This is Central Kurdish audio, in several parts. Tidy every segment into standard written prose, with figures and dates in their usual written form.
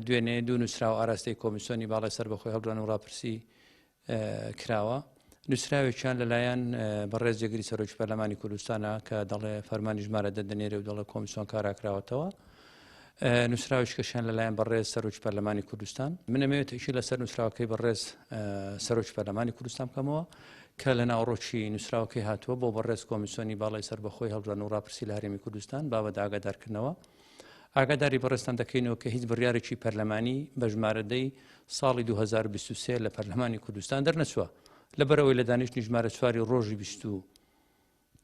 دوێنێ دوو نووسراو ئاراستەی کۆمیسیۆنی باڵای سەربەخۆی هەڵبژاردن و ڕاپرسی کراوە. نووسراوێکیان لەلایەن بەڕێز جێگری سەرۆکی پەرلەمانی کوردستانە کە دەڵێ فەرمانی ژمارە دە دەنێرێ و دەڵێ کۆمیسیۆن کاراکراوەتەوە. نووسراوێکیشیان لەلایەن بەڕێز سەرۆکی پەرلەمانی کوردستان. من ئەمەوێت تەئکید لەسەر نووسراوەکەی بەڕێز سەرۆکی پەرلەمانی کوردستان بکەمەوە کە لە ناوەڕۆکی نووسراوەکەی هاتووە بۆ بەڕێز کۆمیسیۆنی باڵای سەربەخۆی هەڵبژاردن و ڕاپرسی لە هەرێمی کوردستان بابەت ئاگادارکردنەوە ئاگاداری بەڕێزتان دەکەینەوە کە هیچ بڕیارێکی پەرلەمانی بە ژمارە دەی ساڵی 2023 لە پەرلەمانی کوردستان دەرنەچووە لەبەرئەوەی لە دانیشتنی ژمارە چواری ڕۆژی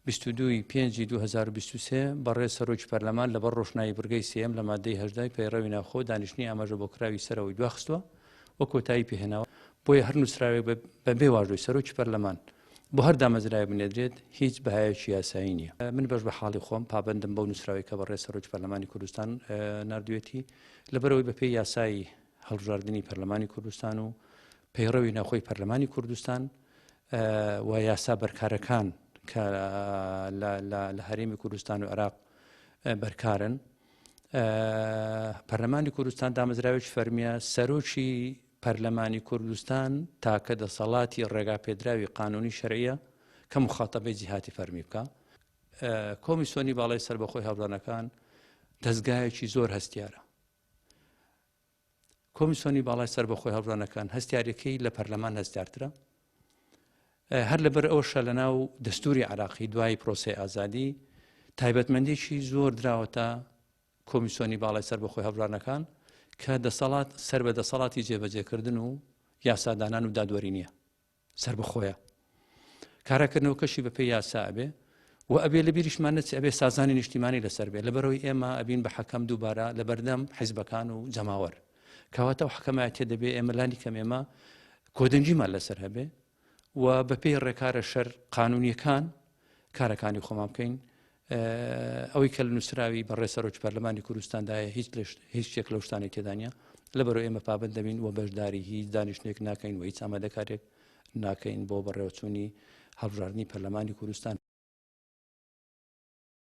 22 ی پێنجی 2023 بەڕێز سەرۆکی پەرلەمان لەبەر ڕۆشنایی بڕگەی سێیەم لە ماددەی 18 ی پەیڕەوی ناوخۆ دانیشتنی ئاماژە بۆکراوی سەرەوەی دواخستووە و کۆتایی پێهێناوە بۆیە هەر نووسراوێک بەبێ واژۆی سەرۆکی پەرلەمان بۆ هەر دامەزراوێک بنێردرێت هیچ بەهایەکی یاسایی نییە. من بەش بە حاڵی خۆم پابەندم بەو نووسراوەی کە بەڕێز سەرۆکی پەرلەمانی کوردستان ناردوویەتی، لەبەرئەوەی بەپێی یاسای هەڵبژاردنی پەرلەمانی کوردستان و پەیڕەوی ناوخۆی پەرلەمانی کوردستان و یاسا بەرکارەکان کە لە هەرێمی کوردستان و عێراق بەرکارن، پەرلەمانی کوردستان دامەزراوێکی فەرمییە، سەرۆکی پەرلەمانی کوردستان تاکە دەسەڵاتی ڕێگاپێدراوی قانونی شەرعیە کە موخاتەبەی جیهاتی فەرمی بکا. کۆمیسۆنی باڵای سەربەخۆی هەڵبژاردنەکان دەزگایەکی زۆر هەستیارە. کۆمیسۆنی باڵای سەربەخۆی هەڵبژاردنەکان هەستیارەکەی لە پەرلەمان هەستیارترە. هەر لەبەر ئەوشە لە ناو دەستوری عراقی دوای پرۆسەی ئازادی تایبەتمەندێکی زۆر دراوەتە کۆمیسۆنی باڵای سەربەخۆی هەڵبژاردنەکان کە دەسەڵات سەر بە دەسەڵاتی جێبەجێکردن و یاسادانان و دادوەری نییە، سەربەخۆیە. کاراکردنەوەکەشی بەپێی یاسا ئەبێ و ئەبێ لە بیریشمان نەچێ ئەبێ سازانی نیشتیمانی لەسەر بێ، لەبەرئەوەی ئێمە ئەبین بە حەکەم دووبارە لەبەردەم حیزبەکان و جەماوەر. کەواتە ئەو حەکەمایەتیە دەبێ ئێمە لانی کەم ئێمە کۆدەنگیمان لەسەر هەبێ و بەپێی ڕێکارە شەر قانونیەکان کارەکانی خۆمان بکەین. ئەوەی کە لە نووسراوی بەڕێز سەرۆکی پەرلەمانی کوردستاندایە هیچ هیچ شتێک لەو شتانەی تێدا نییە، لەبەرئەوەی ئێمە پابەند دەبین و بەشداری هیچ دانیشتنێک ناکەین و هیچ ئامادەکاریەک ناکەین بۆ بەڕێوەچوونی هەڵبژاردنی پەرلەمانی کوردستان.